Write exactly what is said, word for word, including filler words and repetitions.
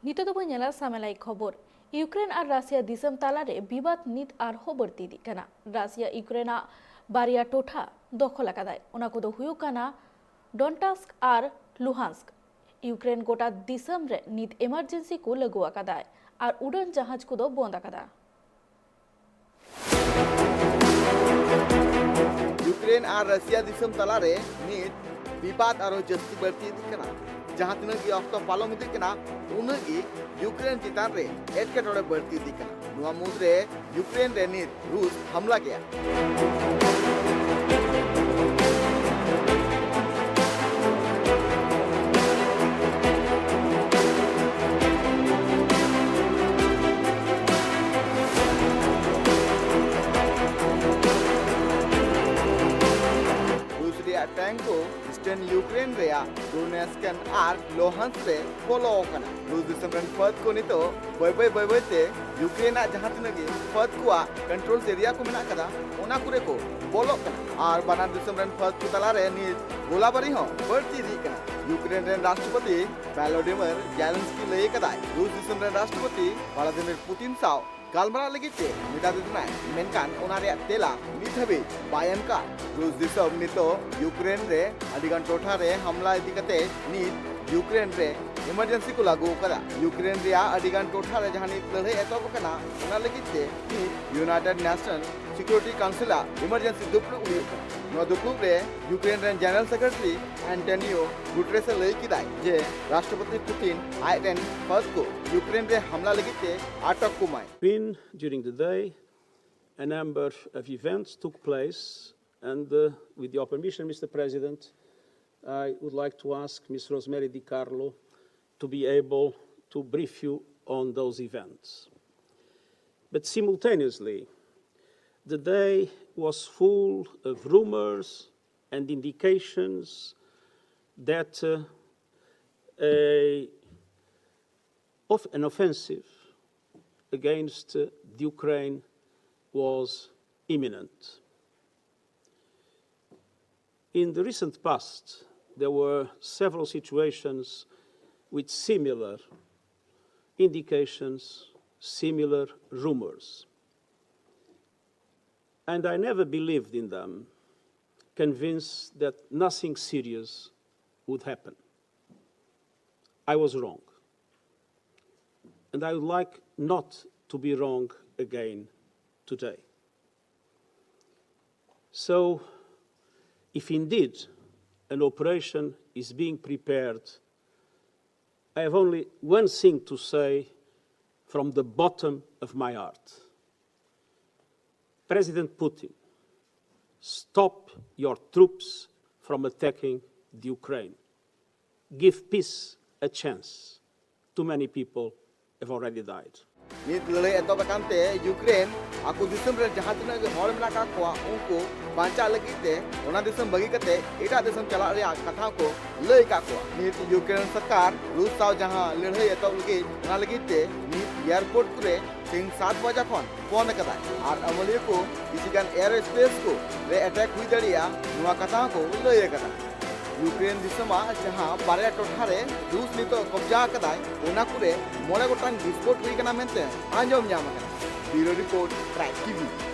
ᱱᱤᱛᱚᱜ ᱫᱚᱵᱚᱱ ᱧᱮᱞᱟ ᱥᱟᱢᱮᱞᱟᱭ ᱠᱷᱚᱵᱚᱨ᱾ ᱤᱭᱩᱠᱨᱮᱱ ᱟᱨ ᱨᱟᱥᱤᱭᱟ ᱫᱤᱥᱚᱢ ᱛᱟᱞᱟᱨᱮ ᱵᱤᱵᱟᱫ ᱱᱤᱛ ᱟᱨᱦᱚᱸ ᱵᱟᱹᱲᱛᱤ ᱤᱫᱤᱜ ᱠᱟᱱᱟ᱾ ᱨᱟᱥᱤᱭᱟ ᱤᱭᱩᱠᱨᱮᱱᱟᱜ ᱵᱟᱨᱭᱟ ᱴᱚᱴᱷᱟ ᱫᱚᱠᱷᱚᱞ ᱟᱠᱟᱫᱟᱭ᱾ ᱚᱱᱟ ᱠᱚᱫᱚ ᱦᱩᱭᱩᱜ ᱠᱟᱱᱟ ᱰᱚᱱᱴᱟᱥᱠ ᱟᱨ ᱞᱩᱦᱟᱱᱥᱠ᱾ ᱤᱭᱩᱠᱨᱮᱱ ᱜᱚᱴᱟ ᱫᱤᱥᱚᱢ ᱨᱮ ᱱᱤᱛ ᱮᱢᱟᱨᱡᱮᱱᱥᱤ ᱠᱚ ᱞᱟᱹᱜᱩ ᱟᱠᱟᱫᱟᱭ ᱟᱨ ᱩᱰᱟᱹᱱ ᱡᱟᱦᱟᱡᱽ ᱠᱚᱫᱚ ᱵᱚᱱᱫ ᱟᱠᱟᱫᱟ᱾ ᱤᱭᱩᱠᱨᱮᱱ ᱟᱨ ᱨᱟᱥᱤᱭᱟ ᱫᱤᱥᱚᱢ ᱛᱟᱞᱟᱨᱮ ᱱᱤᱛ ᱵᱤᱵᱟᱫ ᱟᱨᱦᱚᱸ ᱡᱟᱹᱥᱛᱤ ᱵᱟᱹᱲᱛᱤ ᱤᱫᱤᱜ ᱠᱟᱱᱟ᱾ ᱡᱟᱦᱟᱸ ᱛᱤᱱᱟᱹᱜ ᱜᱮ ᱚᱠᱛᱚ ᱯᱟᱨᱚᱢ ᱤᱫᱤᱜ ᱠᱟᱱᱟ, ᱩᱱᱟᱹᱜ ᱜᱮ ᱤᱭᱩᱠᱨᱮᱱ ᱪᱮᱛᱟᱱ ᱨᱮ ᱮᱴᱠᱮᱴᱚᱬᱮ ᱵᱟᱹᱲᱛᱤ ᱤᱫᱤᱜ ᱠᱟᱱᱟ᱾ ᱱᱚᱣᱟ ᱢᱩᱫᱽᱨᱮ ᱤᱭᱩᱠᱨᱮᱱ ᱨᱮ ᱱᱤᱛ ᱨᱩᱥ ᱦᱟᱢᱞᱟ ᱠᱮᱫᱟ᱾ ᱨᱩᱥ ᱨᱮᱭᱟᱜ ᱴᱮᱝᱠ ᱠᱚ ᱤᱥᱴᱟᱨᱱ ᱤᱭᱩᱠᱨᱮᱱ ᱨᱮᱭᱟᱜ ᱰᱳᱱᱮᱥᱠ ᱟᱨ ᱞᱳᱦᱟᱱᱥᱠ ᱨᱮ ᱵᱚᱞᱚ ᱟᱠᱟᱱᱟ᱾ ᱨᱩᱥ ᱫᱤᱥᱚᱢ ᱨᱮᱱ ᱯᱷᱟᱹᱫ ᱠᱚ ᱱᱤᱛᱚᱜ ᱵᱟᱹᱭ ᱵᱟᱹᱭ ᱵᱟᱹᱭ ᱵᱟᱹᱭ ᱛᱮ ᱤᱭᱩᱠᱨᱮᱱ ᱟᱜ ᱡᱟᱦᱟᱸ ᱛᱤᱱᱟᱹᱜ ᱜᱮ ᱯᱷᱟᱹᱫ ᱠᱚᱣᱟᱜ ᱠᱚᱱᱴᱨᱳᱞ ᱮᱨᱤᱭᱟ ᱠᱚ ᱢᱮᱱᱟᱜ ᱟᱠᱟᱫᱟ, ᱚᱱᱟ ᱠᱚᱨᱮ ᱠᱚ ᱵᱚᱞᱚᱜ ᱠᱟᱱᱟ᱾ ᱟᱨ ᱵᱟᱱᱟᱨ ᱫᱤᱥᱚᱢ ᱨᱮᱱ ᱯᱷᱟᱹᱫ ᱠᱚ ᱛᱟᱞᱟᱨᱮ ᱱᱤᱛ ᱜᱳᱞᱟᱵᱟᱨᱤ ᱦᱚᱸ ᱵᱟᱹᱲᱛᱤ ᱤᱫᱤᱜ ᱠᱟᱱᱟ᱾ ᱤᱭᱩᱠᱨᱮᱱ ᱨᱮᱱ ᱨᱟᱥᱴᱨᱚᱯᱚᱛᱤ ᱵᱷᱟᱞᱳᱰᱤᱢᱤᱨ ᱡᱮᱞᱮᱱᱥᱠᱤ ᱞᱟᱹᱭ ᱟᱠᱟᱫᱟᱭ, ᱨᱩᱥ ᱫᱤᱥᱚᱢ ᱨᱮᱱ ᱨᱟᱥᱴᱨᱚᱯᱚᱛᱤ ᱵᱷᱞᱟᱫᱤᱢᱤᱨ ᱯᱩᱛᱤᱱ ᱥᱟᱶ ᱜᱟᱞᱢᱟᱨᱟᱣ ᱞᱟᱹᱜᱤᱫ ᱛᱮ ᱢᱮᱛᱟ ᱫᱮ ᱠᱟᱱᱟᱭ, ᱢᱮᱱᱠᱷᱟᱱ ᱚᱱᱟ ᱨᱮᱭᱟᱜ ᱛᱮᱞᱟ ᱱᱤᱛ ᱦᱟᱹᱵᱤᱡ ᱵᱟᱭ ᱮᱢ ᱠᱟᱫ᱾ ᱨᱩᱥ ᱫᱤᱥᱚᱢ ᱱᱤᱛᱚᱜ ᱤᱭᱩᱠᱨᱮᱱ ᱨᱮ ᱟᱹᱰᱤᱜᱟᱱ ᱴᱚᱴᱷᱟ ᱨᱮ ᱦᱟᱢᱞᱟ ᱤᱫᱤ ᱠᱟᱛᱮ ᱱᱤᱛ ᱤᱭᱩᱠᱨᱮᱱ ᱨᱮ ᱮᱢᱟᱨᱡᱮᱱᱥᱤ ᱠᱚ ᱞᱟᱹᱜᱩ ᱟᱠᱟᱫᱟ᱾ ᱤᱭᱩᱠᱨᱮᱱ ᱨᱮᱭᱟᱜ ᱟᱹᱰᱤᱜᱟᱱ ᱴᱚᱴᱷᱟ ᱨᱮ ᱡᱟᱦᱟᱸ ᱱᱤᱛ ᱞᱟᱹᱲᱦᱟᱹᱭ ᱮᱛᱚᱦᱚᱵ ᱟᱠᱟᱱᱟ, ᱚᱱᱟ ᱞᱟᱹᱜᱤᱫ ᱛᱮ ᱱᱤᱛ ᱤᱭᱩᱱᱟᱭᱴᱮᱰ ᱱᱮᱥᱚᱱ ᱥᱤᱠᱩᱨᱤᱴᱤ ᱠᱟᱣᱩᱱᱥᱤᱞ ᱟᱜ ᱮᱢᱟᱨᱡᱮᱱᱥᱤ ᱫᱩᱯᱲᱩᱵ ᱦᱩᱭᱩᱜ ᱠᱟᱱᱟ᱾ ᱱᱚᱣᱟ ᱫᱩᱯᱲᱩᱵ ᱨᱮ ᱤᱭᱩᱠᱨᱮᱱ ᱨᱮᱱ ᱡᱮᱱᱟᱨᱮᱞ ᱥᱮᱠᱨᱮᱴᱟᱨᱤ ᱟᱱᱴᱳᱱᱤᱭᱳ ᱜᱩᱴᱨᱮᱥ ᱮ ᱞᱟᱹᱭ ᱠᱮᱫᱟᱭ ᱡᱮ ᱨᱟᱥᱴᱨᱚᱯᱚᱛᱤ ᱯᱩᱛᱤᱱ ᱟᱡ ᱨᱮᱱ ᱯᱷᱟᱹᱫ ᱠᱚ ᱤᱭᱩᱠᱨᱮᱱ ᱨᱮ ᱦᱟᱢᱞᱟ ᱞᱟᱹᱜᱤᱫ ᱛᱮ ᱟᱴᱚᱠ ᱠᱚᱢᱟᱭ᱾ Been during the day a number of events took place, and uh, with your permission, Mister President, I would like to ask Miss Rosemary Di Carlo to be able to brief you on those events. But simultaneously, the day was full of rumors and indications that uh, a, of an offensive against uh, the Ukraine was imminent. In the recent past, there were several situations with similar indications, similar rumors. And I never believed in them, convinced that nothing serious would happen. I was wrong. And I would like not to be wrong again today. So, if indeed an operation is being prepared, I have only one thing to say from the bottom of my heart. President Putin, stop your troops from attacking the Ukraine. Give peace a chance. Too many people have already died. ᱱᱤᱛ ᱞᱟᱹᱲᱦᱟᱹᱭ ᱮᱛᱚᱦᱚᱵ ᱟᱠᱟᱱ ᱛᱮ Ukraine ᱟᱠᱚ ᱫᱤᱥᱚᱢ ᱨᱮ ᱡᱟᱦᱟᱸ ᱛᱤᱱᱟᱹᱜ ᱜᱮ ᱦᱚᱲ ᱢᱮᱱᱟᱜ ᱟᱠᱟᱫ ᱠᱚᱣᱟ, ᱩᱱᱠᱩ ᱵᱟᱧᱪᱟᱜ ᱞᱟᱹᱜᱤᱫ ᱛᱮ ᱚᱱᱟ ᱫᱤᱥᱚᱢ ᱵᱟᱹᱜᱤ ᱠᱟᱛᱮ ᱮᱴᱟᱜ ᱫᱤᱥᱚᱢ ᱪᱟᱞᱟᱜ ᱨᱮᱭᱟᱜ ᱠᱟᱛᱷᱟ ᱦᱚᱸᱠᱚ ᱞᱟᱹᱭ ᱟᱠᱟᱫ ᱠᱚᱣᱟ᱾ ᱱᱤᱛ ᱤᱭᱩᱠᱨᱮᱱ ᱥᱚᱨᱠᱟᱨ ᱨᱩᱥ ᱥᱟᱶ ᱡᱟᱦᱟᱸ ᱞᱟᱹᱲᱦᱟᱹᱭ ᱮᱛᱚᱦᱚᱵ ᱞᱟᱹᱜᱤᱫ, ᱚᱱᱟ ᱞᱟᱹᱜᱤᱫ ᱛᱮ ᱱᱤᱛ ᱮᱭᱟᱨᱯᱳᱨᱴ ᱠᱚᱨᱮ ᱛᱮᱦᱮᱧ ᱥᱟᱛ ᱵᱟᱡᱟ ᱠᱷᱚᱱ ᱵᱚᱱᱫ ᱟᱠᱟᱫᱟᱭ ᱟᱨ ᱟᱹᱢᱟᱹᱞᱤᱭᱟᱹ ᱠᱚ ᱠᱤᱪᱷᱩ ᱜᱟᱱ ᱮᱭᱟᱨ ᱥᱯᱮᱥ ᱠᱚ ᱨᱮ ᱮᱴᱮᱠ ᱦᱩᱭ ᱫᱟᱲᱮᱭᱟᱜᱼᱟ, ᱱᱚᱣᱟ ᱠᱟᱛᱷᱟ ᱦᱚᱸᱠᱚ ᱞᱟᱹᱭ ᱟᱠᱟᱫᱟ᱾ ᱤᱭᱩᱠᱨᱮᱱ ᱫᱤᱥᱚᱢᱟᱜ ᱡᱟᱦᱟᱸ ᱵᱟᱨᱭᱟ ᱴᱚᱴᱷᱟ ᱨᱮ ᱨᱩᱥ ᱱᱤᱛᱚᱜ ᱠᱚᱵᱡᱟ ᱟᱠᱟᱫᱟᱭ, ᱚᱱᱟ ᱠᱚᱨᱮ ᱢᱚᱬᱮ ᱜᱚᱴᱟᱝ ᱵᱤᱥᱯᱷᱳᱴ ᱦᱩᱭ ᱟᱠᱟᱱᱟ ᱢᱮᱱᱛᱮ ᱟᱸᱡᱚᱢ ᱧᱟᱢ ᱟᱠᱟᱱᱟ᱾ ᱵᱤᱭᱩᱨᱳ ᱨᱤᱯᱳᱨᱴ, ᱴᱨᱟᱭᱤᱵᱽ ᱴᱤᱵᱷᱤ᱾